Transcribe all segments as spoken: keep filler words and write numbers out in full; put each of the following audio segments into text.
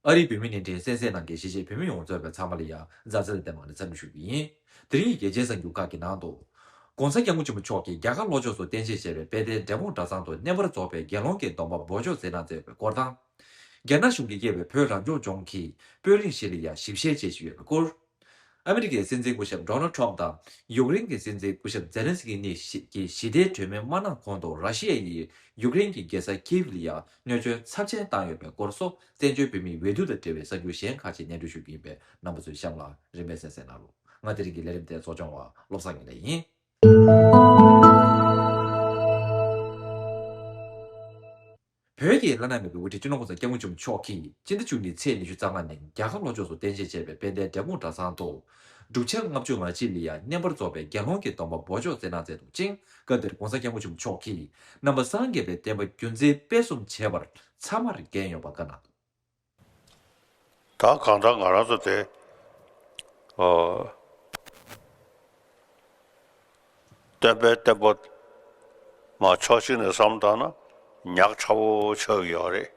ཨ་རིའི་བོད་མི་ནས་འདྲེན་གསན་གཟིགས་གནང་མཁན་གཞིས་བྱེས་བོད་མི་ཡོངས་གཙོས་པའི་ཚང་མ་ལ་ཡང་མཛའ་བརྩེ་དང་བདེ་བ་དང་འཚམས་འདྲི་ཞུ་གི་ཡིན། དེ་རིང་གི་རྒྱལ་སྤྱིའི་གསར་འགྱུར་ཁག་གི་ནང་དུ། ༸གོང་ས་༸སྐྱབས་མགོན་ཆེན་པོ་མཆོག་གིས་རྒྱ་གར་ལྷོ་ཕྱོགས་སུ་རྟེན་གཞི་བྱས་པའི་དཔལ་ལྡན་འབྲས་སྤུངས་གྲྭ་ཚང་དུ་གནས་པར་རྫོགས་པའི་དགེ་སློང་གི་སྡོམ་པ་འབོགས་ཆོག་མཛད་གནང་མཛད་ཡོད་པའི་སྐོར་དང་། རྒྱ་ནག་གཞུང་གིས་བཀལ་བའི་བོད་རང་སྐྱོང་ལྗོངས་ཀྱི་དཔོན་རིགས་ཤིག་ལ་ཡང་ཞིབ་བཤེར་བྱེད་བཞིན་ཡོད་པའི་སྐོར། ཨ་མི་རི་ཀའི་སྲིད་འཛིན་སྐུ་ཞབས་ཌོ་ནལ་ཊམ་དང་ཡུཀ་རེན་གྱི་སྲིད་འཛིན་སྐུ་ཞབས་ཛེ་ལན་སི་ཀི་གཉིས་ཀྱིས་ཞི་བདེའི་གྲོས་མོལ་མ་གནང་གོང་དུ་ར་ཤི་ཡ་ཡིས་ཡུཀ་རེན་གྱི་རྒྱལ་ས་ཀིབ་ལ་ཡང་གནོད་སྐྱོན་ཚབས་ཆེན་བཏང་ཡོད་པའི་སྐོར་སོགས་བཙན་བྱོལ་བོད་མིའི་འོས་བསྡུ་དང་འབྲེལ་བའི་གསར་འགྱུར་གཞན་ཁག་ཅིག་སྙན་སྒྲོན་ཞུ་རྒྱུ་ཡིན་པས་རྣམ་པ་ཚོས་གཤམ་ལ་རིམ་པས་གསན་གཟིགས་གནང་རོགས། ང་དེ་རིང་གི་ལས་རིམ་དེ་གཙོ་སྐྱོང་བ་བློ་བཟང་ངེས་ལགས་ཡིན། བོད་ཀྱི་བླ་ན་མེད་པའི་དབུ་ཁྲིད་སྤྱི་ནོར་༸གོང་ས་༸སྐྱབས་མགོན་ཆེན་པོ་མཆོག་གིས་སྤྱི་ཟླ་བཅུ་གཉིས་ཚེས་ཉི་ཤུ་རྩ་ལྔ་ཉིན་རྒྱ་གར་ལྷོ་ཕྱོགས་སུ་རྟེན་གཞི་བྱས་པའི་དཔལ་ལྡན་འབྲས་སྤུངས་གྲྭ་ཚང་དུ། བསྒྲུབ་བྱ་ལྔ་བཅུ་ང་གཅིག་ལ་ཡང་བསྙེན་པར་རྫོགས་པའི་དགེ་སློང་གི་སྡོམ་པ་འབོགས་ཆོག་མཛད་གནང་མཛད་འདུག་ཅིང་། སྐབས་དེར་༸གོང་ས་༸སྐྱབས་མགོན་ཆེན་པོ་མཆོག་གིས་ནང་པ་སངས་རྒྱས་པའི་བསྟན་པ་རྒྱུན་འཛིན་སྤེལ་གསུམ་བྱེད་པར་ཚད་མར་འགན་ཡོད་པ་བཀའ་གནང་འདུག། ད་གང་ལྟར་ང་རང་ཚོ་དེ། ཨོ། སྟོན་པའི་བསྟན་པ་མ་ཕྱོགས་གཅིག་ནས་བསམ་བཏང་ན་ཉག་ཕྲ་བོ་ཆགས་ཀྱི་ཡོད་རེད།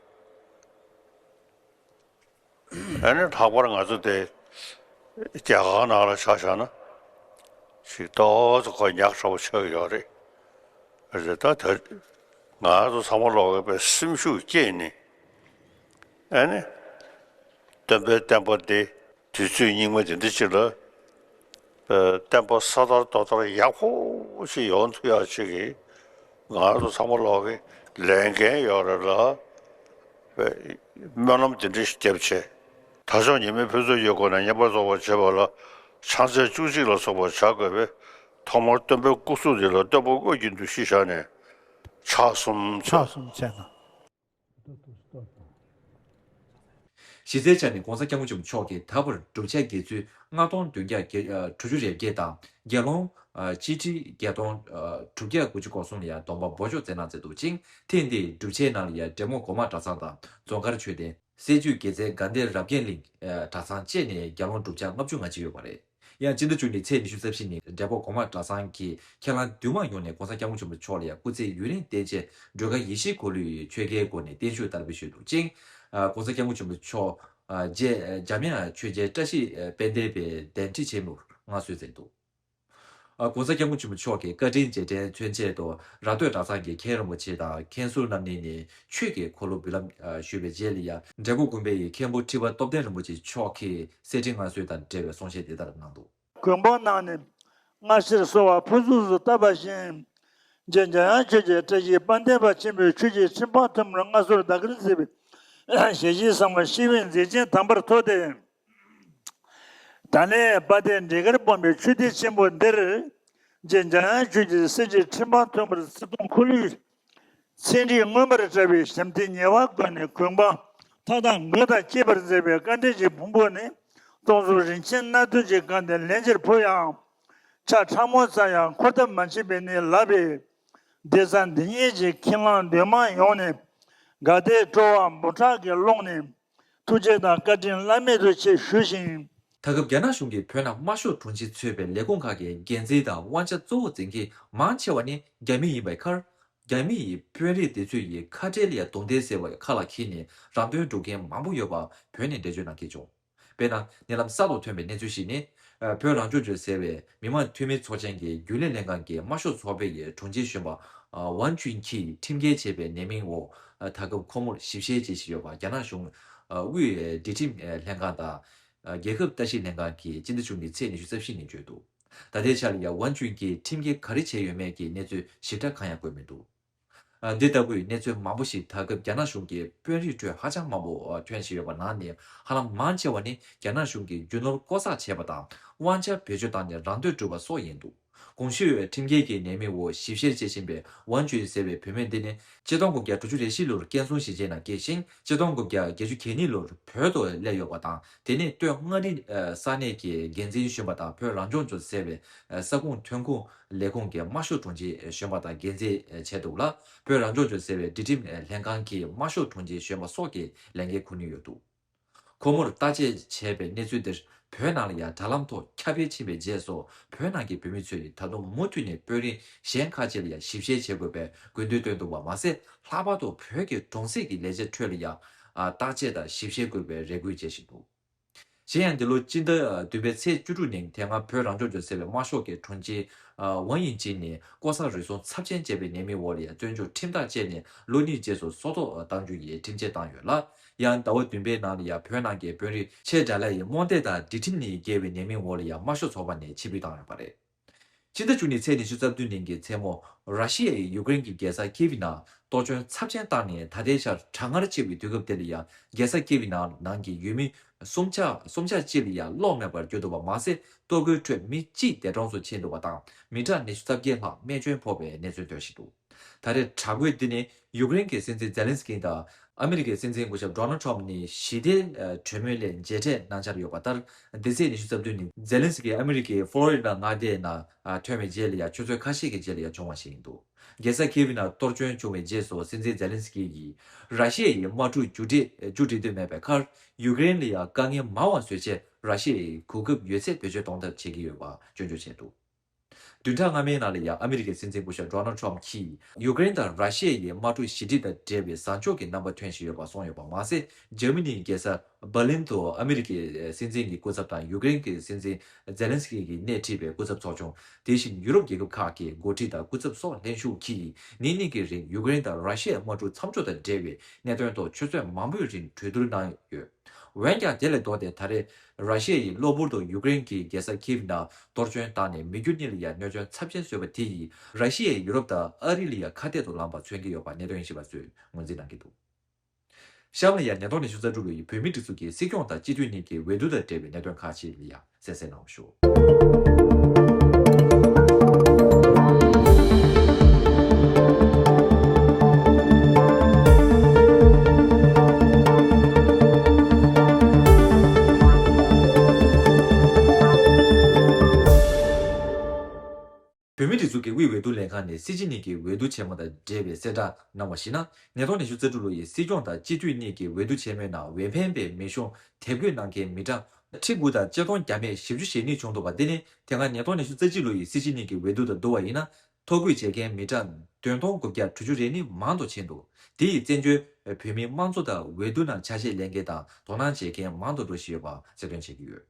ཨ་ནི་ལྷག་པར་ང་ཚོ་དེ་རྒྱ་གར་ནང་ལ་ཆ་བཞག་ན་ཞིག་ཏོག་ཙམ་ཁོ་ཉག་ཕྲ་བོ་ཆགས་ཀྱི་ཡོད་རེད། རེད་ད་ད་ང་ཚོ་ཚང་མ་ལོག་གི་པའི་སེམས་ཤུགས་སྐྱེས་ནས། ཨ་ནི། སྟོན་པའི་བསྟན་པ་འདི་དུས་ཚོད་སྙིགས་མ་འདི་འདྲ་ཅིག་ལ། ཨ། བསྟན་པ་ས་དར་རྡོ་དར་ཡག་པོ་ཞིག་ཡོང་ཐུབ་ཡག་ཅིག་གི་ང་ཚོ་ཚང་མ་ལོག་གི་ལས་འགན་ཡོད་རེད་ལ། སྨོན་ལམ་འདི་འདྲ་ཞིག་བརྒྱབ་བྱས། དར་ལྕོག་ཉི་མའི་ཕུན་ཚོགས་ཀྱི་སྒོ་ནས་བསྙེན་པར་རྫོགས་པར་བྱེད་པ་ལ་ཕྱག་འཚལ་བཅུ་གཅིག་ལ་སོགས་པ་བྱ་དགོས་པས། ཐོག་མར་སྟོན་པའི་སྐུ་གཟུགས་འདི་ལ་སྟོན་པ་དངོས་ཀྱི་འདུ་ཤེས་བཞག་ནས་ཕྱག་གསུམ་འཚལ། ཕྱག་གསུམ་འཚལ་ན། གཞི་རྩའི་ཆ་ནས་༸གོང་ས་༸སྐྱབས་མགོན་ཆེན་པོ་མཆོག་གིས་ད་བར་བསྒྲུབ་བྱ་དགེ་ཚུལ་ལྔ་སྟོང་བདུན་བརྒྱ་དྲུག་ཅུ་རེ་བརྒྱད་དང་དགེ་སློང་སྤྱི་ཁྲི་བརྒྱད་སྟོང་དྲུག་བརྒྱ་དགུ་བཅུ་གོ་གསུམ་ལ་ཡང་སྡོམ་པ་འབོགས་ཆོག་མཛད་གནང་མཛད་འདུག་ཅིང་། ཐེངས་འདིའི་སྒྲུབ་བྱའི་ནང་ལ་ཡང་འབྲས་སྤུངས་སྒོ་མང་གྲྭ་ཚང་དང་རྫོང་དཀར་མཆོད་རྟེན། སྲིད་བྱུས་དགེ་རྩའི་དགའ་ལྡན་རབ་རྒྱས་གླིང་གྲྭ་ཚང་བཅས་ནས་དགེ་སློང་བསྒྲུབ་བྱ་ལྔ་བཅུ་ང་གཅིག་ཡོད་པ་རེད། ཡང་སྤྱི་ཟླ་བཅུ་གཉིས་ཚེས་ཉི་ཤུ་རྩ་བཞི་ཉིན་འབྲས་སྤུངས་སྒོ་མང་གྲྭ་ཚང་གི་ཁྱེད་རང་འདུས་མང་ཡོངས་ནས་༸གོང་ས་༸སྐྱབས་མགོན་ཆེན་པོ་མཆོག་ལ་ཡང་སྐུ་ཚེ་ཡུན་རིང་བརྟན་ཅིང་སྒྲོལ་དཀར་ཡེ་ཤེས་འཁོར་ལོའི་ཆོས་འགལ་སྒོ་ནས་བརྟན་བཞུགས་བསྟར་འབུལ་ཞུས་འདུག་ཅིང་། ༸གོང་ས་༸སྐྱབས་མགོན་ཆེན་པོ་མཆོག་རྗེ་འཇམ་དབྱངས་ཆོས་རྒྱལ་བཀྲ་ཤིས་དཔལ་ལྡན་པའི་གདན་ཁྲི་ཆེན་མོར་མངའ་གསོལ་མཛད་འདུག། ༸གོང་ས་༸སྐྱབས་མགོན་ཆེན་པོ་མཆོག་གི་བཀའ་དྲིན་རྗེས་དྲན་མཚོན་ཆེད་དུ་ར་སྟོད་གྲྭ་ཚང་གི་མཁན་རིན་པོ་ཆེ་དང་མཁན་ཟུར་རྣམ་གཉིས་ནས་ཆོས་ཀྱི་འཁོར་ལོ་འབུལ་ལམ་ཞུས་པའི་རྗེས་ལ་ཡང་འབྲས་སྤུངས་དགོན་པའི་མཁན་པོ་ཁྲི་པ་སྟོབས་ལྡན་རིན་པོ་ཆེ་མཆོག་གིས་གསེར་ཁྲི་མངའ་གསོལ་དང་འབྲེལ་བའི་གསུང་བཤད་དེ་ལྟར་གནང་འདུག། དགོན་པ་ནང་ནས་སྔ་ཕྱིར་གསོལ་བ་ཕུན་སུམ་ཚོགས་བཏབ་པ་བཞིན། རྗེ་འཇམ་དབྱངས་ཆོས་རྒྱལ་བཀྲ་ཤིས་དཔལ་ལྡན་པ་ཆེན་པོའི་ཆོས་ཀྱི་ཁྲི་འཕང་མཐོན་པོར་མངའ་གསོལ་བདག་གིར་གཟིགས་པའི་ཞལ་བཞེས་གསང་བ་ཞི་བའི་མཛད་ཆེན་དམ་པར་ཐོབ་སྟེ། ད་ལན་དཔལ་ལྡན་འབྲས་དཀར་སྤོམ་པའི་ཆོས་སྡེ་ཆེན་པོ་འདིར། རྗེ་འཇམ་དབྱངས་ཆོས་ཀྱི་སྲིད་ཀྱི་ཁྲི་འཕང་མཐོན་པོར་སྲིད་སྐྱོང་འཁོར་ལོའི་ཚན་རིག་མངོན་པར་བཀྲ་བའི་ཞབས་མཐིལ་ཉེ་བར་བཀོད་ནས་གོན་འབངས་མཐའ་དག་མགོན་དང་བཅས་པར་མཛད་པའི་བཀའ་དྲིན་གྱི་ཕུང་པོ་ནི། སྟོང་གཟུགས་རིན་ཆེན་སྣ་བདུན་གྱིས་བཀང་སྟེ་ལན་ཅིག་ཕུལ་ཡང་། ཆ་ཕྲ་མོ་ཙམ་ཡང་འཁོར་ཐབས་མ་མཆིས་པས་ནི་ལབ་པས། སྡེ་ཚན་འདི་ཉིད་ཀྱི་ཁྱིམ་ལྷ་འདུས་མང་ཡོངས་ནས་དགའ་དད་སྤྲོ་བ་འབུམ་ཕྲག་གིས་ཀློང་ནས། ཐུགས་རྗེ་དང་བཀའ་དྲིན་བླ་མེད་དུ་ཆེ་ཞུ་ཞིང་། ད་སྐབས་རྒྱ་ནག་གཞུང་གིས་བོད་ནང་དམར་ཤོག་དྲུང་ཆེ་གཙོས་པའི་ལས་ཁུངས་ཁག་གི་འགན་འཛིན་དང་དབང་ཆ་གཙོ་བོ་འཛིན་མཁན་མང་ཆེ་བ་ནི་རྒྱ་མི་ཡིན་པའི་ཁར། རྒྱ་མི་ཡི་དཔོན་རིགས་དེ་ཚོ་ཡི་ཁ་བྲལ་ཡ་རྡུང་རྡེག་ཟེར་བ་ཁ་ལ་འཁྱེར་ནས་རང་དོན་སྒྲུབ་མཁན་མང་པོ་ཡོད་པ་བོད་ནས་འགྲེལ་བརྗོད་གནང་མཁན་བྱུང་། དཔེར་ན་ཉེ་ལམ་གསར་དུ་ཐོན་པའི་གནས་ཚུལ་ཞིག་ནི། བོད་རང་སྐྱོང་ལྗོངས་ཟེར་བའི་མི་དམངས་འཐུས་མི་ཚོགས་ཆེན་གྱི་རྒྱུན་ལས་ལྷན་ཁང་གི་དམར་ཤོག་ཚོགས་པའི་དྲུང་ཆེ་གཞོན་པ་ཝན་ཅུན་གྱིས་ཁྲིམས་འགལ་བྱས་པའི་ནན་མིང་འོག་ད་སྐབས་ཁོ་མོར་ཞིབ་བཤེར་བྱེད་བཞིན་ཡོད་པ་རྒྱ་ནག་གཞུང་དབུས་སྒྲིག་ཁྲིམས་ལྷན་ཁང་དང་རྒྱལ་ཁབ་ལྟ་ཞིབ་ལྷན་ཁང་གིས་སྤྱི་ཟླ་བཅུ་གཉིས་ཚེས་ཉི་ཤུ་རྩ་བཞི་ཉིན་བརྗོད་འདུག། ད་ལྟའི་ཆར་ལ་ཡང་ཝན་ཅུན་གྱིས་ཁྲིམས་འགལ་ག་རེ་བྱས་ཡོད་མེད་ཀྱི་གནས་ཚུལ་ཞིབ་ཕྲ་གང་ཡང་བཀོད་མི་འདུག། འདི་ལྟ་བུའི་གནས་ཚུལ་མང་པོ་ཞིག་ད་སྐབས་རྒྱ་ནག་གཞུང་གི་དཔོན་རིགས་ཁྲོད་ཧ་ཅང་མང་པོ་ཐོན་བཞིན་ཡོད་པ་ནང་ནས་ཧ་ལམ་མང་ཆེ་བ་ནི་རྒྱ་ནག་གཞུང་གིས་རྒྱུ་ནོར་ལྐོག་ཟ་བྱས་པ་དང་དབང་ཆ་བེད་སྤྱོད་བཏང་ནས་རང་འདོད་སྒྲུབ་པ་སོགས་ཡིན་འདུག། གོང་ཞུས་ཁྲིམས་འགལ་གྱི་ནན་མིང་འོག་ཞིབ་བཤེར་བྱེད་བཞིན་པའི་ཝན་ཅུན་ཟེར་བའི་བུད་མེད་འདི་ནི་ཆིག་སྟོང་དགུ་བརྒྱ་དྲུག་ཅུ་རེ་བཞི་ལོར་ཀན་སུའུ་གཞིས་བྱེས་ནང་སྐྱེས་ཤིང་ཆིག་སྟོང་དགུ་བརྒྱ་བརྒྱད་ཅུ་གྱ་གཉིས་ལོར་བོད་དུ་སླེབས་ཡོད་པ་དང་དེ་ནས་སྟོད་མངའ་རིས་ས་གནས་ཀྱི་འགན་འཛིན་གཞོན་པ་དང་བོད་རང་སྐྱོང་ལྗོངས་ཟེར་བའི་ས་ཁོངས་ཐོན་ཁུངས་ལས་ཁུངས་ཀྱི་དམར་ཤོག་དྲུང་ཆེ་གཞོན་པ་དང་འགན་འཛིན་བྱས་འདུག་ལ། བོད་རང་སྐྱོང་ལྗོངས་ཟེར་བའི་སྒྲིག་ཁྲིམས་ལྷན་ཁང་གི་དམར་ཤོག་དྲུང་ཆེ་གཞོན་པ་སོགས་ཀྱི་ལས་འགན་འཁུར་མྱོང་ཡོད་འདུག། ཁོ་མོར་བརྟག་དཔྱད་བྱས་པའི་གནས་ཚུལ་འདིར་བོད་ནང་ལ་ཡང་དྲ་ལམ་ཐོག་ཁྱབ་སྤེལ་ཕྱིན་པའི་རྗེས་སུ་བོད་ནང་གི་བོད་མི་ཚོས་ད་དུང་མུ་མཐུད་ནས་དཔོན་རིགས་གཞན་ཁག་ཅིག་ལ་ཡང་ཞིབ་བཤེར་བྱེད་དགོས་པའི་དགོས་འདུན་བཏོན་འདུག་པ་མ་ཟད་ལྷག་པར་དུ་བོད་ཀྱི་གྲོང་གསེབ་ཀྱི་ལས་བྱེད་ཁྲོད་ལ་ཡང་ ཨ་བརྟག་དཔྱད་དང་ཞིབ་བཤེར་དགོས་པའི་རེ་སྐུལ་བྱེད་བཞིན་འདུག་གཞན་ཡང་འདི་ལོ་སྤྱི་ཟླ་བདུན་པའི་ཚེས་བཅུ་དྲུག་ཉིན་དེ་སྔ་བོད་རང་སྐྱོང་ལྗོངས་ཟེར་བའི་དམར་ཤོག་གི་དྲུང་ཆེ་ཝང་དབྱིང་ཅིན་ནས་ལྐོག་ཟ་རུལ་སུངས་ཚབས་ཆེན་བྱས་པའི་ཉེས་མིང་འོག་ལ་ཡང་བཙོན་འཇུག་ཁྲིམས་ཐག་བཅད་ནས་ལོ་གཉིས་རྗེས་སུ་སྲོག་ཐོག་བཏང་རྒྱུ་ཡི་ཁྲིམས་ཆད་བཏང་ཡོད་ལ། ཡང་ཟླ་བ་བདུན་པའི་ནང་ལ་ཡང་བོད་ནང་གི་དཔོན་རིགས་ཆེ་དགྲ་ལྷ་ཡི་རྨོངས་དད་དང་སྒྲིག་ཁྲིམས་ནས་འགལ་བའི་ཉེས་མིང་འོག་ལ་ཡང་དམར་ཤོག་ཚོགས་པ་ནས་ཕྱིར་འབུད་བཏང་ཡོད་པ་རེད། ཕྱི་ཟླ་བཅུ་གཉིས་ཚེས་ཉི་ཤུ་རྩ་བདུན་ཉིན་གྱི་མཚན་མོ། ར་ཤི་ཡའི་ཡུཀ་རེན་གྱི་རྒྱལ་ས་ཁིའེབ་ནང་གཏོར་སྐྱོན་ཚབས་ཆེན་བཏང་ནས་ད་ལྟའི་ཆར་གྲང་ངར་ཆེ་བའི་དུས་སྐབས་དེ་ལ་ཡང་རྒྱལ་ས་ཁིའེབ་ནང་ནང་གི་ཡུལ་མི་སུམ་ཆ་སུམ་ཆ་གཅིག་ལ་ཡང་གློག་མེད་པར་གྱུར་འདུག་པ་མ་ཟད། གཏོར་རྒོལ་ཁྲོད་མི་གཅིག་འདས་གྲོངས་སུ་ཕྱིན་འདུག་པ་དང་། མི་གྲངས་ཉི་ཤུ་རྩ་བརྒྱད་ལྷག་རྨས་སྐྱོན་ཕོག་པའི་གནས་ཚུལ་ཐོན་བཞིན་འདུག་ད་རེས་དྲག་རྒོལ་འདི་ནི་ཡུཀ་རེན་གྱི་སྲིད་འཛིན་ཛེ་ལན་སི་ཀི་དང་ཨ་མི་རི་ཀའི་སྲིད་འཛིན་སྐུ་ཞབས་ཌོ་ནལ་ཊམ་ནི་ཞི་བདེ་གྲོས་མོལ་ལས་མཇལ་འཕྲད་གནང་འཆར་ཡོད་པ་ལྟར། འདི་ཚེས་ཉི་ཤུ་རྩ་བདུན་ཉིན་ཛེ་ལན་སི་ཀི་ཨ་མི་རི་ཀའི་ཕོ་ལོ་རི་ཌ་མངའ་སྡེའི་ནང་ཐོན་པའི་རྗེས་ལ་ཡང་ཆུ་ཚོད་ཁ་ཤས་ཀྱི་རྗེས་ལ་ཡང་བྱུང་བ་ཞིག་ཡིན་འདུག་རྒྱལ་ས་ཁིའེབ་ནང་གཏོར་སྐྱོན་བྱུང་བའི་རྗེས་སུ་སྲིད་འཛིན་ཛེ་ལན་སི་ཀི་ཡིས་ར་ཤི་ཡའི་དམག་འཁྲུག་མཇུག་སྒྲིལ་མཇུག་སྒྲིལ་འདོད་མེད་པའི་ཁར། ཡུཀ་རེན་ལ་ཡང་དཀའ་ངལ་མང་བ་བཟོ་ཆེད་ར་ཤི་ཡས་གོ་སྐབས་ཡོད་ཚད་བེད་སྤྱོད་གཏོང་ཐབས་བྱེད་ཀྱི་ཡོད་པ་སྐྱོན་བརྗོད་བྱས་འདུག་བདུན་ཕྲག་སྔ་མའི་ནང་ལ་ཡང་ཨ་མི་རི་ཀའི་སྲིད་འཛིན་སྐུ་ཞབས་ཌོ་ནལ་ཊམ་གྱིས་ཡུཀ་རེན་དང་ར་ཤི་ཡའི་དམག་འཁྲུག་ཞི་འགྲིག་དང་འབྲེལ་བའི་བཟང་ཕྱོགས་ཀྱི་རྣམ་པ་ཐོན་བཞིན་ཡོད་པ་གསུངས་ཡོད་པ་མ་ཟད། འཇར་མ་ནིའི་རྒྱལ་ས་འབར་ལིན་དུ་ཨ་མི་རི་ཀའི་སྲིད་འཛིན་གྱི་སྐུ་ཚབ་དང་ཡུཀ་རེན་གྱི་སྲིད་འཛིན་ཛེ་ལན་སི་ཀི་གིས་སྣེ་ཁྲིད་པའི་སྐུ་ཚབ་ཚོགས་ཆུང་། དེ་བཞིན་ཡུ་རོབ་རྒྱལ་ཁབ་ཁག་གི་འགོ་ཁྲིད་དང་སྐུ་ཚབ་སོགས་ལྷན་ཞུགས་ཀྱིས་ཉིན་གཉིས་ཀྱི་རིང་ཡུཀ་རེན་དང་ར་ཤི་ཡའི་དམག་འཁྲུག་མཚམས་འཇོག་དང་འབྲེལ་བའི་གནད་དོན་ཐོག་ཆུ་ཚོད་མང་པོའི་རིང་གྲོས་བསྡུར་གནང་ཡོད། འོན་ཀྱང་དེ་ལས་ལྡོག་སྟེ་ད་རེས་ར་ཤི་ཡ་ཡིས་གློ་བུར་དུ་ཡུཀ་རེན་གྱི་རྒྱལ་ས་ཁིབ་ནང་གཏོར་སྐྱོན་བཏང་ནས་མི་རྒྱུ་གཉིས་ལ་ཡང་གནོད་སྐྱོན་ཚབས་ཆེན་བཟོས་པ་དེ་ཡིས་ར་ཤི་ཡས་ཡུ་རོབ་དང་ཨ་རི་ལ་ཡང་ཁ་གཏད་དུ་ལངས་པ་མཚོན་གྱི་ཡོད་པ་གནད་དོན་ཞིབ་པ་ཚོས་ངོས་འཛིན་གནང་གི་འདུག་གཤམ་ལ་ཡང་ཉིས་སྟོང་ཉི་ཤུ་རྩ་དྲུག་ལོའི་བོད་མིའི་སྒྲིག་འཛུགས་ཀྱི་སྲིད་སྐྱོང་དང་སྤྱི་འཐུས་གཉིས་ཀྱི་འོས་བསྡུ་དང་འབྲེལ་བའི་གནད་དོན་ཁག་ཅིག་ལ་ཡང་གསན་གཟིགས་གནང་ཞུ། བོད་མིའི་སྒྲིག་འཛུགས་ཀྱི་དབུས་འོས་བསྡུ་ལས་ཁང་ནས་སྲིད་སྤྱི་གཉིས་ཀྱི་འོས་བསྡུ་ཆེན་མོ་དང་འབྲེལ་བའི་གསལ་བསྒྲགས་གནང་བར་གཞིགས་ན། ཉིས་སྟོང་ཉི་ཤུ་རྩ་དྲུག་ལོ་ཡི་སྲིད་སྐྱོང་དང་སྤྱི་འཐུས་གཉིས་ཀྱི་འོས་བསྡུ་ཆེན་མོའི་ནང་འོས་འཕེན་པའི་མི་གཞུང་དེབ་འགོད་གནང་མཁན་མི་གྲངས་ཁྲི་དགུ་དང་ཆིག་སྟོང་བརྒྱ་མེད་བཞི་བཅུ་ཞེ་གཉིས་བྱུང་འདུག་པ། འདི་ནི་དེ་སྔ་ཉིས་སྟོང་ཉི་ཤུ་རྩ་གཅིག་ལོ་ཡི་སྲིད་སྤྱི་གཉིས་ཀྱི་འོས་བསྡུ་དང་བསྡུར་བ་ཡིན་ན། ཐོ་འགོད་བྱེད་མཁན་མི་གྲངས་བདུན་སྟོང་དགུ་བརྒྱ་དྲུག་ཅུ་རེ་གཉིས་མང་དུ་ཕྱིན་འདུག་དེ་ཡིས་བཙན་བྱོལ་བོད་མིའི་དམངས་གཙོ་དང་འོས་བསྡུ་ནང་ཆ་ཤས་ལེན་མཁན་དང་དོ་སྣང་བྱེད་མཁན་མང་དུ་འགྲོ་བཞིན་ཡོད་པ་གསལ་སྟོན་བྱེད་ཀྱི་ཡོད།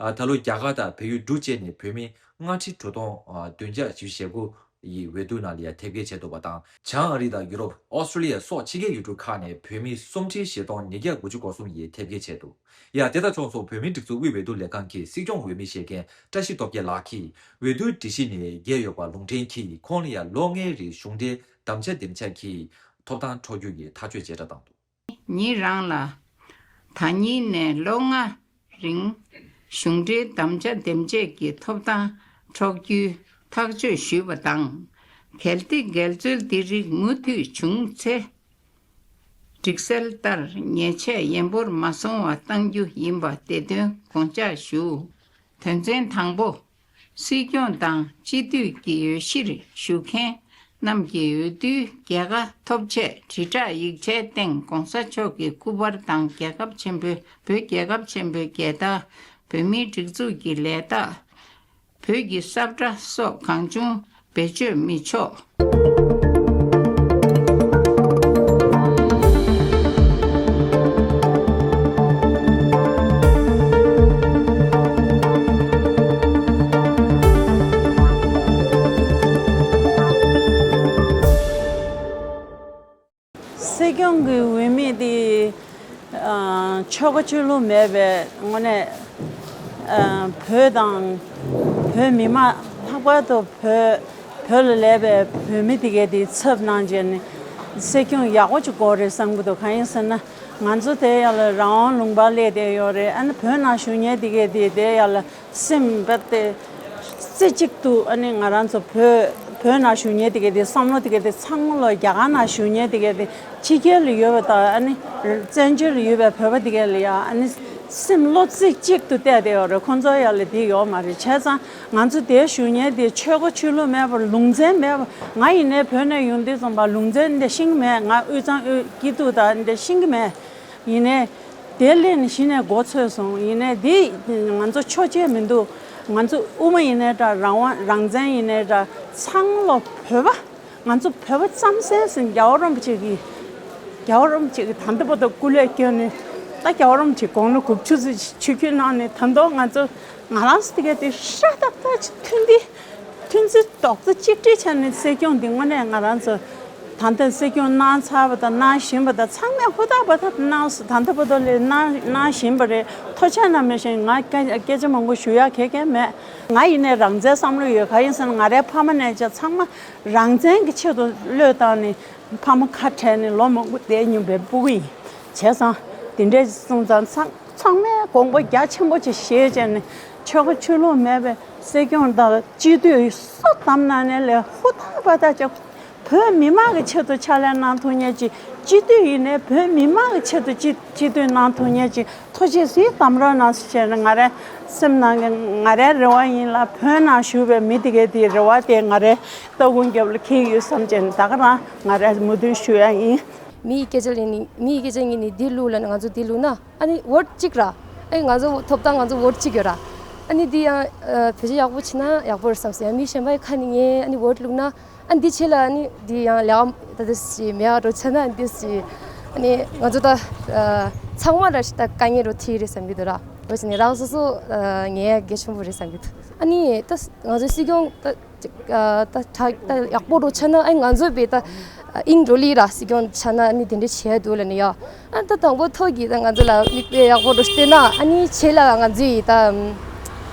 ཨ། ད་ལོ་རྒྱ་གར་དང་བལ་ཡུལ་འབྲུག་བཅས་ནས་བོད་མི་ལྔ་ཁྲི་དྲུག་སྟོང་བདུན་བརྒྱ་བཞི་བཅུ་ཞེ་དགུ་ཡི་འོས་བསྡུ་ནང་ལ་ཡང་དེབ་སྐྱེལ་བྱས་འདུག་པ་དང་། བྱང་ཨ་རི་དང་ཡུ་རོབ། ཨོ་སི་ཀྲི་ལི་ཡ་སོགས་ཕྱི་རྒྱལ་ཡུལ་གྲུ་ཁག་ནས་བོད་མི་སུམ་ཁྲི་བཞི་སྟོང་ཉིས་བརྒྱ་དགུ་བཅུ་གོ་གསུམ་ཡིས་དེབ་སྐྱེལ་བྱས་འདུག་ཡང་དེ་དང་ཕྱོགས་མཚུངས་བོད་མིའི་སྒྲིག་འཛུགས་དབུས་འོས་བསྡུ་ལས་ཁང་གིས་སྲིད་སྐྱོང་འོས་མི་བཞེས་མཁན་བཀྲ་ཤིས་སྟོབས་རྒྱལ་ལགས་ཀྱིས་འོས་བསྡུའི་སྒྲིག་གཞི་ནས་འགལ་ཡོད་པ་ལུང་འདྲེན་གྱིས་ཁོང་ལ་ཡང་ལོ་ལྔའི་རིང་གཞུང་འབྲེལ་དམ་བཅའ་འདེམས་བྱ་གྱིས་ཐོབ་ཐང་འཕྲོག་རྒྱུ་ཡི་ཐག་གཅོད་བྱེ་བྲག་བཏང་འདུག་ཉིད་རང་ལ་ད་ཉིད་ནས་ལོ་ལྔ་རིང་གཞུང་འབྲེལ་དམ་བཅའ་འདེམས་བྱས་ཀྱི་ཐོབ་ཐང་འཕྲོག་རྒྱུའི་ཐག་གཅོད་ཞུས་པ་དང་། གལ་ཏེ་འགལ་འཛོལ་འདི་རིགས་མུ་མཐུད་བྱུང་ཚེ། སྒྲིག་གསལ་ལྟར་ཉེས་ཆད་ཡན་པོར་མ་སོང་བ་གཏང་རྒྱུ་ཡིན་པ་དེ་དོན་དགོངས་འཇགས་ཞུ། དོན་ཚན་དང་པོ། སྲིད་སྐྱོང་དང་སྤྱི་འཐུས་ཀྱི་འོས་གཞིར་ཞུགས་མཁན་རྣམས་ཀྱི་འོས་བསྡུའི་རྒྱལ་ཁ་ཐོབ་ཆེད་དྲིལ་བསྒྲགས་ཡིག་ཆའི་སྟེང་༸གོང་ས་མཆོག་གི་སྐུ་པར་དང་རྒྱལ་ཁབ་ཆེན་པོའི་བོད་རྒྱལ་ཁབ་ཆེན་པོའི་རྒྱལ་དར། བོད་མིའི་སྒྲིག་འཛུགས་ཀྱི་ལས་རྟགས། བོད་ཀྱི་ས་བཀྲ་སོགས་གང་བྱུང་བེད་སྤྱོད་མི་ཆོག་སྲིད་སྐྱོང་གི་འོས་མི་དེ་ཨ་ཆོལ་ཁ་ཆོས་ལུགས་མེད་པའི་ངོས་ནས་ཨ་བོད་དང་བོད་མི་མང་ལྷག་པར་དུ་བོད་བོད་ལ་སླེབས་པའི་བོད་མི་དེ་གས་དེ་ཚབ་གནང་བྱས་ནས་སྲིད་སྐྱོང་ཡག་པོ་ཅིག་དགོས་རེད་བསམ་གྱི་འདུག་གང་ཡིན་ཟེར་ན། ང་ཚོ་དེ་ཡ་ལ་རང་དབང་ལུང་པར་སླེབས་བསྡད་ཡོད་རེད། ཨ་ནི་བོད་ནང་བཞུགས་མཁན་དེ་གས་དེ་དེ་ཡ་ལ་སེམས་རྦད་དེ་རྩེ་གཅིག་ཏུ། ཨ་ནི་ང་རང་ཚོ་བོད་བོད་ནང་བཞུགས་མཁན་དེ་གས་དེ་བསམ་བློ་དེ་གས་དེ་ཚང་མ་ལོ་རྒྱ་གར་ནང་བཞུགས་མཁན་དེ་གས་དེ་ཕྱི་རྒྱལ་ལ་ཡོད་པ་དང་། ཨ་ནི་བཙན་བྱོལ་ལ་ཡོད་པའི་བོད་པ་དེ་གས་ལ་ཡ་ཨ་ནི་སེམས་བློ་རྩེ་གཅིག་ཏུ་གཏད་བསྡད་ཡོད་རེད། ཁོང་ཚོ་ཡ་ལ་དེ་ཡོད་མ་རེད། བྱས་ཙང་ང་ཚོ་དེ་བཞུགས་མཁན་དེ་ཆོལ་ཁ་ཆོས་ལུགས་མེད་པར་ལུང་ཚན་མེད་པར། ང་ཡིན་ནའི་བོད་ནས་ཡོང་དུས་ཙམ་པ་ལུང་ཚན་འདི་ཤེས་ཀྱི་མེད། ང་དབུས་གཙང་དབུས་སྐྱིད་སྡུག་དང་འདི་ཤེས་ཀྱི་མེད། ཡིན་ནའི་དེ་སླེབས་ནས་གཞི་ནས་མགོ་ཚོས་སོང་། ཡིན་ནའི་འདི་ང་ཚོ་ཆོས་བྱེད་མི་འདུག་ང་ཚོ་དབུ་མ་ཡིན་ནའི་འདྲ། རང་དབང་རང་བཙན་ཡིན་ནའི་འདྲ། ཚང་མ་ལོ་བོད་པ། ང་ཚོ་བོད་པ་རྩམ་ཟན་ཟིན། རྒྱལ་བ་རིན་པོ་ཆེ་གིས་ རྒྱལ་བ་རིན་པོ་ཆེ་གིས་ད་ལྟ་བར་དུ་སྐུ་ལས་བསྐྱོན་ནས། ད་རྒྱལ་བ་རིན་པོ་ཆེ་དགུང་ལོ་དགུ་བཅུ་ཙམ་ཆིབས་བསྒྱུར་གནང་ནས། ད་དུང་ང་ཚོ་ང་རང་ཚོ་དེ་ག་དེ་ཧྲ་ཏག་ཏག་ཅིག་ཐོན་ཏེ། ཐོན་ཚུལ་རྡོག་རྩ་གཅིག་སྒྲིལ་བྱས་ནས་སྲིད་སྐྱོང་འདི་དངོས་གནས་ང་རང་ཚོ་ད་ལྟ་སྲིད་སྐྱོང་གནང་ཚར་བ་དང་གནང་བཞིན་པ་དང་། ཚང་མས་ཧུར་ཐག་འབད་ཐག་གནང་སོང་། ད་ལྟ་བར་དུ་ལས་གནང་གནང་བཞིན་པ་རེད། ཐུགས་རྗེ་གནང་། མེད་བཞིན་ང་སྐད་སྐད་ཆ་མང་པོ་ཞུ་ཡག་གང་ཡང་མེད། ང་ཡིན་ནའི་རང་བཙན་བསམ་བློ་ཡོད། གང་ཡིན་ཟེར་ན་ང་རའི་ཕ་མ་ནས་ཀྱང་ཚང་མ་རང་བཙན་གྱི་ཆེད་དུ་བློས་བཏང་ནས། ཕ་མ་ཁ་བྲལ་ནས་ལོ་མང་པོ་བསྡད་མྱོང་པའི་སྤུ་གུ་ཡིན། བྱས་ཙང་དེ་འདྲས་སོང་ཙང་ཚང་ཚང་མས་དགོངས་པ་རྒྱ་ཆེན་པོ་ཅིག་བཞེས་བྱས་ནས། ཆོལ་ཁ་ཆོས་ལུགས་མེད་པའི་སྲིད་སྐྱོང་དང་སྤྱི་འཐུས་སུ་བདམས་གནང་ནའི་ལས་ཧུར་ཐག་འབད་ཐག་བྱས། བོད་མི་མང་གི་ཆེད་དུ་ཕྱག་ལས་གནང་ཐུབ་མཁན་ཅིག་སྤྱི་འཐུས་ཡིན་ནའི་བོད་མི་མང་གི་ཆེད་དུ་སྤྱི་སྤྱི་འཐུས་གནང་ཐུབ་མཁན་ཅིག་ཐུགས་རྗེ་གཟིགས་གདམ་རོགས་གནང་ཟེར་བྱས་ནས་ང་རའི་སེམས་ནང་གི་ང་རའི་རེ་བ་ཡིན་ལ། བོད་ནང་བཞུགས་པའི་མི་དེ་གའི་དེའི་རེ་བ་དེ་ང་རའི་ལྟག་ཀུན་རྒྱབ་ལ་འཁྱེར་ཡོད་བསམ་བྱས་ནས། ད་ག་རང་ང་རའི་མོས་མཐུན་ཞུ་ཡ་ཡིན། མི་ཡི་སྐད་ཆ་ལ་ནི། མི་ཡི་སྐད་ཆ་ངས་ནི་འདི་བླུགས་ལབ་ན། ང་ཚོ་འདི་བླུགས་ན། ཨ་ནི་ཝོཊ་གཅིག་ར། ཨ་ནི་ང་ཚོ་ཐོབ་ཐང་ང་ཚོ་ཝོཊ་གཅིག་ཡོད་ར། ཨ་ནི་འདི་ཡང་ཨ་བེད་སྤྱོད་ཡག་པོ་བྱེད་ན་ཡག་པོ་རེད་བསམ་སོང་། ཡང་མི་གཞན་པ་ཡི་ཁ་ནས་ངས་ཨ་ནི་ཝོཊ་བླུགས་ན། ཨ་འདི་བྱས་ལ་ཨ་ནི་འདི་ཡང་ལས་ཀ་ད་འདི་ཞིག་མེད་པ་འགྲོ་ཆ་ན། འདི་ཞིག་ཨ་ནི་ང་ཚོ་ད་ཨ་ཚང་མ་ར་ཞིག་ད་དཀའ་ངལ་རུ་ཐིག་རེད་བསམ་གྱི་འདུག་ར། འོ་བྱས་ནས་རང་སོ་སོ་ཨ་ངས་གལ་ཆེན་པོ་རེད་བསམ་གྱི་འདུག་ཨ་ནི་ད་ང་ཚོ་སྲིད་སྐྱོང་ད་ཅིག་ཨ་ད་ད་ད་ཡག་པོ་འགྲོ་ཆ་ན། ཨ་ང་ཚོ་བས་ད་ཨ་ཨིན་འགྲོ་ལི་ར། སྲིད་སྐྱོང་ཆ་ན་ཨ་ནི་དེ་འདྲ་བྱས་འདུག་ལབ་ནི་ཡ། ཨ་ད་དང་པོ་ཐོག་གི་ད་ང་ཚོ་ལ་མིག་དཔེ་ཡག་པོ་འགྲོ་བལྟས་ན། ཨ་ནི་ཆེ་ལ་ང་ཚོ་ཡི་ད་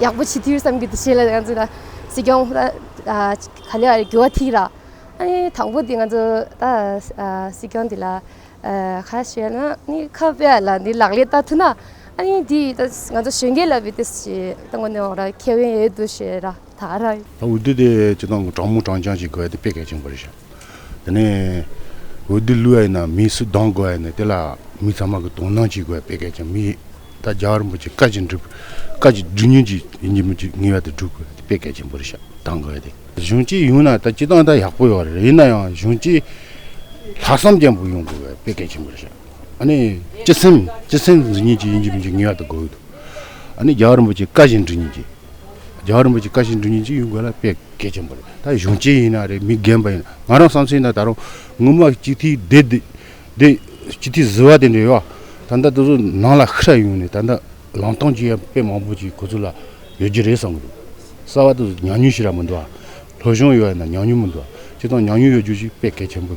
ཡག་པོ་བྱེད་ཐུབ་བསམ་གྱི་འདུག་ཆེ་ལ་ང་ཚོ་ལ་སྲིད་སྐྱོང་ད་ཨ་ག་ལེ་ཨ་འགྱུར་བ་ཐིག་ར། ཨ་ནི་དང་པོ་དེ་ང་ཚོ་ད་ཨ་སྲིད་སྐྱོང་དེ་ལ་ཨ་ཁ་ཤས་ན་ནི་ཁ་དཔེ་ལ་ནི་ལག་ལེན་བསྟར་ཐུབ་ན། ཨ་ནི་དེ་ད་ང་ཚོ་གཞོན་སྐྱེས་ལ་བི་དེ་ཞེ་ད་ངོ་ནས་འོ་ར་ཁེ་བན་ཡོད་འདུག་ཞེ་ར། ད་ར། ད་འོས་བསྡུ་དེ་སྤྱིར་བཏང་གི་དྲང་མོ་དྲང་རྐྱང་ཞིག་དགོས་ཡ་དེ་དཔེ་གལ་ཆེན་པོ་རེད་ཤག་དེ་ནས་འོས་བསྡུ་བླུག་ཡ་ཡིན་ན་མི་སུ་གདམ་དགོས་ཡ་ཡིན་ན། དེ་ལ་མི་ཚང་མ་གི་དོ་སྣང་བྱེད་དགོས་ཡ་དཔེ་གལ་ཆེན། མི་ད་རྒྱལ་བ་རིན་པོ་ཆེ་བཀའ་བཞིན་སྒྲུབ། བཀའ་བཞིན་སྒྲུབ་མཁན་ཅིག་ཡིན་གཅིག་མིན་གཅིག་ངེས་པར་དུ་སྒྲུབ་དགོས་ཡ་དེ་དཔེ་གལ་ཆེན་པོ་རེད་ཤག་གདམ་དགོས་ཡ་དེ། གཞོན་སྐྱེས་ཡོང་ན་ད་སྤྱིར་བཏང་ད་ཡག་པོ་ཡོད་རེད། ཡིན་ན་ཡང་གཞོན་སྐྱེས་ལྷག་བསམ་ཅན་པོ་ཡོང་དགོས་པ་དཔེ་གལ་ཆེན་པོ་རེད་ཤག་ཨ་ནི་སྤྱི་སེམས་སྤྱི་སེམས་འཛིན་མཁན་ཅིག་ཡིན་གཅིག་མིན་གཅིག་ངེས་པར་དུ་དགོས་ཀྱི་འདུག་ཨ་ནི་རྒྱལ་བ་རིན་པོ་ཆེ་བཀའ་བཞིན་སྒྲུབ་མཁན་ཅིག་རྒྱལ་བ་རིན་པོ་ཆེ་བཀའ་བཞིན་སྒྲུབ་མཁན་ཅིག་ཡོང་དགོས་ལ་དཔེ་གལ་ཆེན་པོ་རེད། ད་གཞོན་སྐྱེས་ཡིན་ན་རེད། མི་རྒན་པ་ཡིན་ན། ང་རང་བསམ་ཚུལ་ན་ད་རུང་སྔོན་མ་སྤྱི་འཐུས་བསྡད་བསྡད་བསྡད་སྤྱི་འཐུས་ཟུར་པ་དེ་འདྲ་ཡོད། ད་ལྟ་དེ་ཚོ་ནང་ལ་ཤི་ར་ཡོང་ནས། ད་ལྟ་ལངས་སྟངས་ཅིག་ཡང་དཔེ་མང་པོ་ཅིག་ཁོ་ཚོ་ལ་ཡོད་ཀྱི་རེད་བསམ་གི་འདུག་གསར་པ་དེ་ཚོ་ཉམས་མྱོང་ཞེ་དྲག་མི་འདུག་ཨ། སློབ་སྦྱོང་ཡོད་ན་ཉམས་མྱོང་མི་འདུག་ཨ། སྤྱིར་བཏང་ཉམས་མྱོང་ཡོད་རྒྱུ་ཞིག་དཔེ་གལ་ཆེན་པོ།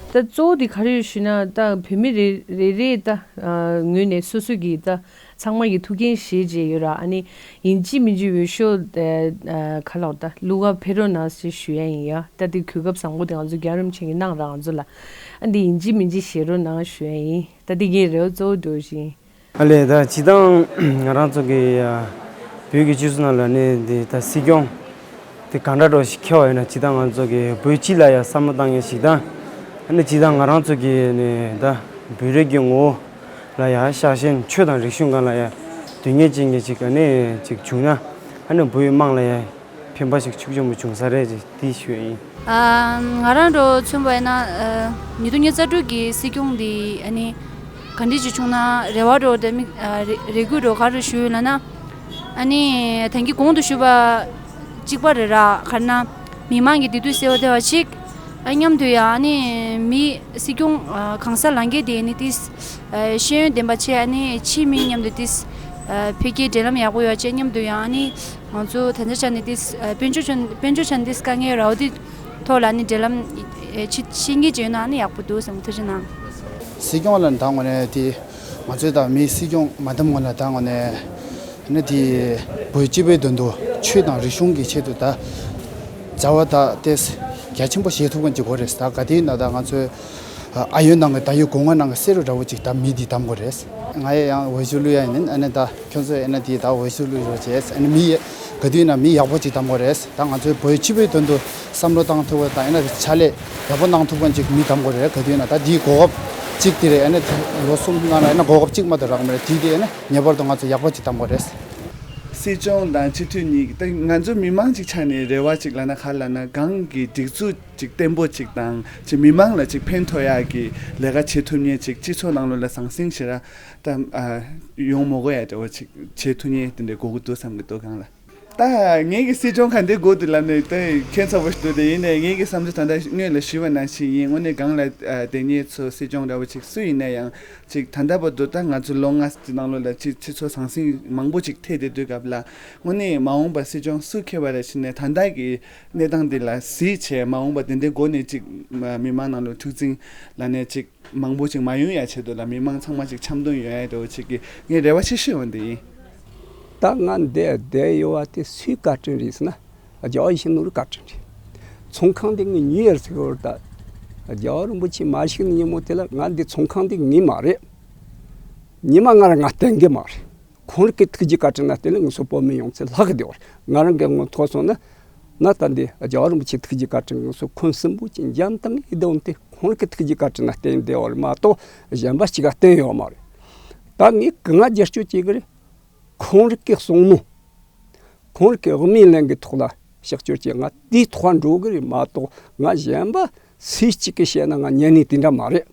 ད་གཙོ་བོ་དེ་ག་རེ་ཡོད་ཞུས་ན། ད་བོད་མི་རེ་རེ་རེ་ད་ཨ་ངོས་ནས་སོ་སོ་གི་ད་ཚང་མ་གི་ཐུགས་འགན་བཞེས་བྱས་ཡོད་ར། ཨ་ནི་ཡིན་གཅིག་མིན་གཅིག་འོས་ཤོག་ཨ་ག་ལབ་ད་བླུག་ག་ཕེབས་རོགས་གནང་ཞེས་ཞུ་ཡ་ཡིན་ཡ། ད་དེ་གོ་སྐབས་བཟང་པོ་དེ་ང་ཚོ་རྒྱལ་བ་རིན་པོ་ཆེ་གིས་གནང་ར་ང་ཚོ་ལ། ཨ་འདི་ཡིན་གཅིག་མིན་གཅིག་བཞེས་རོགས་གནང་ཞུ་ཡ་ཡིན། ད་དེ་ངའི་རེ་བ་གཙོ་བོ་འདྲ་བོ་ཞིག་ཡིན། ཨ་ལས། ད་སྤྱིར་བཏང་ང་རང་ཚོ་གི་ཨ་བོད་ཀྱི་སྤྱི་ཚོགས་ནང་ལ་ནི་འདི་ད་སྲིད་སྐྱོང་དེ་གང་འདྲ་འདྲ་བོ་ཞིག་འཁེལ་བ་ཡིན་ན། སྤྱིར་བཏང་ང་ཚོ་གི་བོད་སྤྱི་ལ་ཡང་བསམ་བློ་བཏང་མཁན་ཞིག་དང་། ཨ་ནི་སྤྱིར་བཏང་ང་རང་ཚོ་གི་ནི་ད་བོད་རིགས་ཀྱི་ངོ་བོ་ལ་ཡང་ཤ་ཞེན། ཆོས་དང་རིག་གཞུང་སྒང་ལ་ཡང་དོན་གཉེར་ཅན་གྱི་ཅིག་ཨ་ནི་ཅིག་བྱུང་ན། ཨ་ནི་བོད་དམངས་ལ་ཡང་ཕན་པ་ཞིག་ཤུགས་ཆེན་པོ་བྱུང་ས་རེད་ཅེས་འདི་ཞུ་ཡ་ཡིན། ཨ་ང་རང་འདྲ་བོ་མཚོན་པ་ཡིན་ན། ཨ་ཉིས་སྟོང་ཉི་ཤུ་རྩ་དྲུག་གི་སྲིད་སྐྱོང་འདི་ཨ་ནི་ག་འདྲ་ཅིག་བྱུང་ན་རེ་བ་འདྲ་བོ་དང་། མི་ཨ་རེ་རེ་སྐུལ་འདྲ་བོ་ག་རེ་ཞུ་ཡོད་ལབ་ན། ཨ་ནི་ད་གིན་གོང་དུ་ཞུས་པ་གཅིག་པ་རེད་ར། ག་རེ་ན་མི་མང་གི་བདེ་སྡུག་གསལ་བོ་བསྡད་པ་གཅིག་ཨ་མཉམ་དུ་ཡང་ཨ་ནི་མི་སྲིད་སྐྱོང་ཨ་གང་ཟག་ལངས་རྒྱུ་དེ་ནི་ཏིས་ཨ་ཤེས་ཡོན་ལྡན་པ་བྱས། ཨ་ནི་ཕྱིའི་མི་མཉམ་དུ་ཏིས་ཨ་འཕེལ་རྒྱས་འབྲེལ་ལམ་ཡག་པོ་ཡོད་བྱས། མཉམ་དུ་ཡང་ཨ་ནི་ང་ཚོ་ད་ལྟ་ཆ་ནས་ཏིས་ཨ་དཔལ་འབྱོར་ཆ་དཔལ་འབྱོར་ཆ་ནས་ཏིས་དཀའ་ངལ་ར་བ་དེ་ཐོག་ལ་ཨ་ནི་འབྲེལ་ལམ་ཨ་ཆེ་ཤེས་ཀྱི་བྱས་ན་ཨ་ནི་ཡག་པོ་འདུག་བསམ། ཐུགས་རྗེ་གནང་། སྲིད་སྐྱོང་ལ་ད་དངོས་གནས་དེ་ང་ཚོས་ད་མི་སྲིད་སྐྱོང་མ་བདམས་སྔོན་ལ་ད་དངོས་གནས་ནི་དེ་བོད་སྤྱི་པའི་དོན་དུ་ཆོས་དང་རིག་གཞུང་གི་ཆེད་དུ་ད་མཛའ་བ་ད་ཏེས་རྒྱ་ཆེན་པོ་བཞེས་ཐུབ་མཁན་ཅིག་དགོས་རེད། ད་ག་དུས་ཡིན་ན་ད་ང་ཚོའི་ཨ་ཡོད་ནང་གི་ད་ཡོད་གོང་མ་ནང་གི་བསེ་རུ་འདྲ་བོ་ཅིག་ད་མི་འདི་བདམས་དགོས་རེད། ང་ཡི་ཡང་འོས་ཤོག་བླུག་ཡ་ཡིན། ཨ་ནི་ད་ཁྱོད་ཚོས་ཨ་ནི་དེ་ད་འོས་ཤོག་བླུག་རོགས་བྱས། ཨ་ནི་མི་ག་དུས་ཡིན་ན་མི་ཡག་པོ་ཅིག་བདམས་དགོས་རེད། ད་ང་ཚོའི་བོད་སྤྱི་པའི་དོན་དུ་བསམ་བློ་བཏང་ཐུབ་པ་དང་། ཡིན་ན་ཕྱག་ལས་ཡག་པོ་གནང་ཐུབ་མཁན་ཅིག་མི་བདམས་དགོས་རེད། ག་དུས་ཡིན་ན་ད་འདིའི་གོ་སྐབས་གཅིག་དེ་རེད། ཨ་ནི་ལོ་གསུམ་ནང་ལ་ཡིན་ན་གོ་སྐབས་གཅིག་མ་གཏོགས་རག་མ་རེད། དེ་དེ་ཨ་ནི་ངེས་པར་དུ་ང་ཚོ་ཡག་པོ་ཅིག་བདམས་དགོས་རེད། སྲིད་སྐྱོང་དང་སྤྱི་འཐུས་གཉིས་ཀྱི་ད་ང་ཚོ་མི་མང་ཅིག་ཆ་ནས་རེ་བ་ཅིག་ལབ་ན་ག་ལབ་ན། གང་གི་སྒྲིག་འཛུགས་ཅིག་བརྟན་པོ་ཅིག་དང་། ཅིག་མི་མང་ལ་ཅིག་ཕན་ཐོགས་ཡག་གི་ལས་ཀ་བྱེད་ཐུབ་མཁན་ཅིག་སྤྱི་ཚོགས་ནང་ལོགས་ལ་ཟང་ཟིང་ཞེ་དྲག་ད་ཨ་ཡོང་མ་དགོས་ཡ་འདྲ་བོ་ཅིག་བྱེད་ཐུབ་མཁན་དེ་འདྲ་དགོས་ཀྱི་འདུག་བསམ་གྱི་འདུག་གང་ལ། ད་ངེད་ཀྱི་སྲིད་སྐྱོང་ག་འདྲའི་དགོས་འདུག་ལབ་ནས་ད་ཁྱད་མཚར་པོ་ཞིག་འདུག་དེ་ཡིན་ནའི་ངེད་ཀྱི་བསམ་ཚུལ་ད་ལྟ་སྔོན་ལ་ཞུས་པ་ནང་བཞིན་ཡིན། དངོས་གནས་སྒང་ལ་ཨ་དེ་ཉིད་ཚོ་སྲིད་སྐྱོང་འདྲ་བོ་ཅིག་སུ་ཡིན་ན་ཡང་ཅིག་ད་ལྟ་བར་དུ་ད་ང་ཚོ་ལོ་ལྔ་ཙམ་ནང་ལོགས་ལ་ཅིག་སྤྱི་ཚོགས་ཟང་ཟིང་མང་པོ་ཅིག་ཐེབས་བསྡད་དུས་སྐབས་ལ་དངོས་གནས་མ་འོངས་པ་སྲིད་སྐྱོང་སུ་འཁེལ་བ་རེད་ཟེར་ནས་ད་ལྟ་གི་གནས་སྟངས་འདི་ལ་གཟིགས་བྱས་མ་འོངས་པ་དེ་འདྲའི་སྒོ་ནས་ཅིག་མི་མང་ནང་ལ་འཁྲུག་འཛིང་ལབ་ནས་ཅིག་མང་པོ་ཅིག་མ་ཡོང་ཡ་ཆེད་དུ་ལ་མི་མང་ཚང་མ་ཅིག་འཆམ་མཐུན་ཡོང་ཡ་འདྲ་བོ་ཅིག་གི་ངའི་རེ་བ་ཆེ་ཤོས་འོ་འདི་ཡིན། ད་ང་འདིར་བསྡད་ཡོད་པ་དེ་སུའི་བཀའ་དྲིན་རེད་ཟེར་ན། རྒྱལ་བ་ཡིད་བཞིན་ནོར་བུའི་བཀའ་དྲིན་རེད། ཚོང་ཁང་འདི་ངས་ཉོས་ཡོད་ཟེར་གི་ཡོད་རེད། ད་རྒྱལ་བ་རིན་པོ་ཆེ་མ་བཞུགས་ནས་ཉིན་མོ་དེ་ལ་ང་འདི་ཚོང་ཁང་འདི་ངའི་མ་རེད། ཉི་མ་ང་རང་ང་བརྟེན་གི་མ་རེད། ཁོང་རང་གི་ཐུགས་རྗེ་བཀའ་དྲིན་ལ་བརྟེན་ནས་ང་ཚོ་བོད་མི་ཡོངས་ཚོ་ལྷག་གི་བསྡད་པ་རེད། ང་རང་གི་ངོ་ཐོག་སོང་ན། ན་ད་འདི་རྒྱལ་བ་རིན་པོ་ཆེའི་ཐུགས་རྗེ་བཀའ་དྲིན་ང་ཚོ་ཁོང་གསུམ་པོ་ཅིག་འཇམ་ཐང་ངེ་བསྡད་ཡོང་དུས་ཁོང་རང་གི་ཐུགས་རྗེ་བཀའ་དྲིན་ལ་བརྟེན་བསྡད་པ་རེད་མ་གཏོགས་གཞན་པ་ཅིག་ག་བརྟེན་ཡོད་མ་རེད། ད་ངས་གང་ང་རྒྱབ་སྐྱོར་བྱེད་གི་རེད། ཁོང་རང་གིས་གསུངས་ནོ། ཁོང་རང་གིས་དབུ་མའི་ལམ་གྱི་ཐོག་ལ་ཕྱག་སྐྱོར་བྱས། ང་དེའི་ཐོག་འགྲོ་གི་རེད་མ་གཏོགས་ང་གཞན་པ་སུ་གཅིག་གིས་བཤད་ན་ང་ཉན་ནི་དེ་འདྲ་མ་རེད།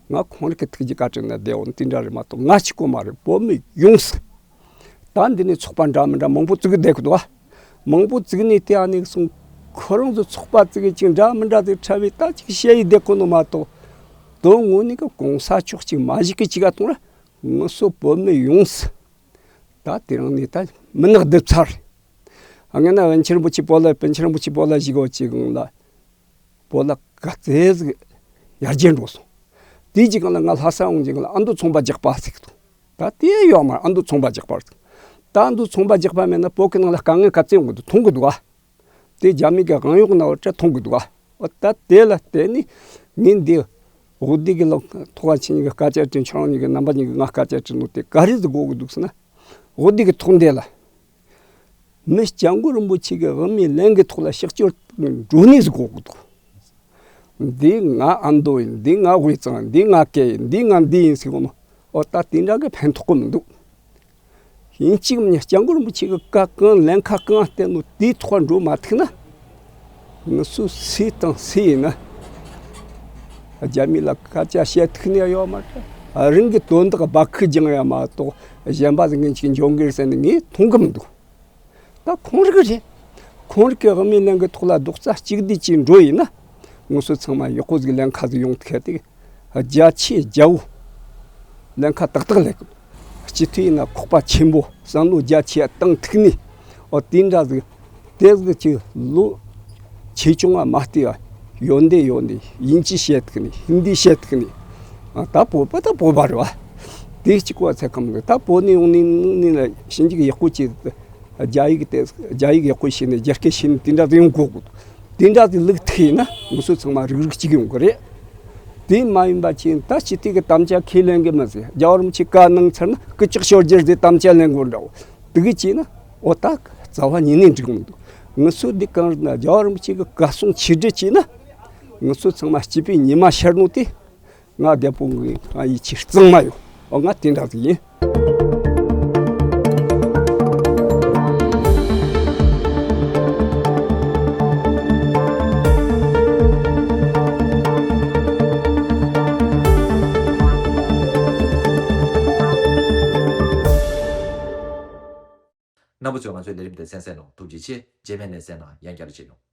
ང་ཁོང་རང་གི་ཐུགས་རྗེ་བཀའ་དྲིན་ན་བསྡད་ཡོང་དེ་འདྲ་རེད་མ་གཏོགས་ང་གཅིག་པོ་མ་རེད། བོད་མི་ཡོངས་སུ། ད་འདི་ནས་ཚོགས་པ་འདྲ་མི་འདྲ་མང་པོ་བཙུགས་བསྡད་གི་འདུག་ཨ། མང་པོ་བཙུགས་ནས་དེ་ཨ་ནི་སོང་ཁོ་རང་ཚོ་ཚོགས་པ་བཙུགས་ཅིག་འདྲ་མི་འདྲ་དེ་ཁྲ་བའི་ད་ཅིག་བཤད་ཡི་བསྡད་གོ་ནོ་མ་གཏོགས། དོན་དངོས་གནས་གི་གོང་ས་མཆོག་གཅིག་མ་གཞི་གི་གཅིག་ག་གཏོང་ར་ང་ཚོ་བོད་མི་ཡོངས་སུ། ད་དེ་རིང་ནས་ད་མི་ནག་རྡིབ་ཚར། ཨ་ངན་ན་པཎ་ཆེན་རིན་པོ་ཆེ་བོད་ལ་པཎ་ཆེན་རིན་པོ་ཆེ་བོད་ལ་བཞུགས་ཡོད་ཅིག་གང་ལ། བོད་ལ་ག་ཚད་ཟིག་ཡར་རྒྱས་འགྲོ་སོང་། དེའི་རྗེས་གང་ལ་ང་ལྷ་ས་འོང་རྗེས་གང་ལ་ཨ་མདོ་ཚོང་པ་རྒྱག་པ་ཟིག་འདུག་ད་དེ་ཡོད་མ་རེད། ཨ་མདོ་ཚོང་པ་རྒྱག་པ་ཟིག་ད་ཨ་མདོ་ཚོང་པ་རྒྱག་པ་མེད་ན་བོད་ཀྱི་ནང་ལ་དཀའ་ངལ་ག་ཚད་ཡོང་གི་འདུག་མཐོང་གི་འདུག་ཨ། དེ་རྒྱ་མི་གི་དབང་གཡོག་ན་བ་ཏྲ་མཐོང་གི་འདུག་ཨ། འོ་ད་དེ་ལ་བརྟེན་ནས་ངས་འདི་འོ་འདི་གི་ལོ་ཐོག་ཁ་ཆེ་གཉིས་ཀྱི་སྐད་ཆ་དྲིས། ཁྱོད་རང་གཉིས་ཀྱི་རྣམ་པ་གཉིས་ཀྱི་ང་སྐད་ཆ་དྲིས་ནོ་དེ་ག་རེ་ཟིག་དགོས་གི་འདུག་ཟེར་ན། འོ་འདི་གི་ཐོག་འདི་ལ། མི་སྐྱབས་མགོན་རིན་པོ་ཆེ་གི་དབུ་མའི་ལམ་གྱི་ཐོག་ལ་ཕྱག་སྐྱོར་འགྲོ་ནི་ཟིག་དགོས་གི་འདུག་འདི་ང་ཨ་མདོ་ཡིན། འདི་ང་དབུས་གཙང་ཡིན། འདི་ང་སྐད་ཡིན། འདི་ང་འདི་ཡིན་ཟེར་གོ་ནོ། འོ་ད་དེ་འདྲ་གི་ཕན་ཐོགས་གི་མི་འདུག་ཡིན་གཅིག་མིན་སྐྱབས་མགོན་རིན་པོ་ཆེ་གི་བཀའ་གང་ལམ་ཁ་གང་བསྟན་ནོ་དེའི་ཐོག་འགྲོ་མ་ཐུབ་ན། ང་ཚོ་སུ་དང་སུ་ཡིན་ན། རྒྱ་མི་ལ་སྐད་ཆ་བཤད་ཐུབ་ནི་ཡོད་མ་རེད། རང་གི་དོན་དག་སྦ་ཁུག་སྦྱང་ཡ་མ་གཏོགས་གཞན་པ་ཟིག་ངན་ཅིག་འཇོན་གི་རེད་ཟེར་ནས་ངས་མཐོང་གི་མི་འདུག་ད་ཁོང་རིག་རེད། ཁོང་རིག་གི་དབུ་མའི་ལམ་གི་ཐོག་ལ་རྡོག་རྩ་གཅིག་སྒྲིལ་གྱིས་འགྲོ་ཡིན་ན། ང་ཚོ་ཚང་མ་ཡག་པོ་ཟིག་ལམ་ཁ་ཟིག་ཡོང་ཐུབ་ཡ་དེ། རྒྱ་ཆེ་རྒྱ་བོ། ལམ་ཁ་ཏག་ཏག་ལེགས། སྤྱི་འཐུས་ཡིན་ན་ཁོག་པ་ཆེན་པོ་བསམ་བློ་རྒྱ་ཆེ་བ་བཏང་ཐུབ་ནི། འོ་དེ་འདྲ་ཟིག་དེ་ཟིག་ཅིག་ལོ་ཆེ་ཆུང་བ་མ་བལྟས་བ་ཡོན་ཏན་ཡོད་ནི་དབྱིན་ཇི་བཤད་ཐུབ་ནི་ཧིན་དི་བཤད་ཐུབ་ནི། ཨ་ད་བོད་པ་ད་བོད་པ་རེད་བ། དེ་གཅིག་པ་ཚེ་ཁམས་ནི་ད་བོད་ནས་ཡོང་ནི་ནི་ལ་ཞིབ་འཇུག་ཡག་པོ་བྱས། རྒྱ་ཡིག་དེ་རྒྱ་ཡིག་ཡག་པོ་ཤེས་ནས་རྒྱ་སྐད་ཤེས་ནས་དེ་འདྲ་ཟིག་ཡོང་དགོས་གི། དེ་འདྲ་ཟིག་ལུགས་མཐུན་ཡིན་ན་ང་ཚོ་ཚང་མ་རིག་རིག་གཅིག་ཡོང་གི་རེད། དེ་མ་ཡིན་པ་ཅིག་ད་སྤྱི་འཐུས་ཀྱི་དམ་བཅའ་ཁས་ལེན་གི་མི་ཟེར། རྒྱལ་བ་རིན་པོ་ཆེ་བཀའ་གནང་ཚར་ན་སྐུ་ལྕགས་ཤོར་རྒྱུ་ཟེར་དམ་བཅའ་ལེན་དགོས་འདྲ་བོ། དེ་གི་བྱས་ན་འོ་ད་རྩ་བ་ཉིད་ནས་འགྲིག་མི་འདུག་ང་ཚོ་འདི་གང་རེད་ན་རྒྱལ་བ་རིན་པོ་ཆེ་གི་བཀའ་གསུང་ཆེ་སྒྲིག་བྱས་ན། ང་ཚོ་ཚང་མ་སྐྱིད་པའི་ཉི་མ་ཤར་ནོ་དེ། ང་རྒད་པོ་ངའི་ང་ཡིད་ཆེས་གཙང་མ་ཡོད། འོ་ང་དེ་འདྲ་ཟིག་ཡིན། རྣམ་པ་ཚོས་ང་ཚོའི་ལས་རིམ་དེ་གསན་གཟིགས་གནང་ཐུགས་རྗེ་ཆེ། རྗེས་མའི་ལེ་ཚན་ནང་ཡང་བསྐྱར་མཇལ་ཡོང་།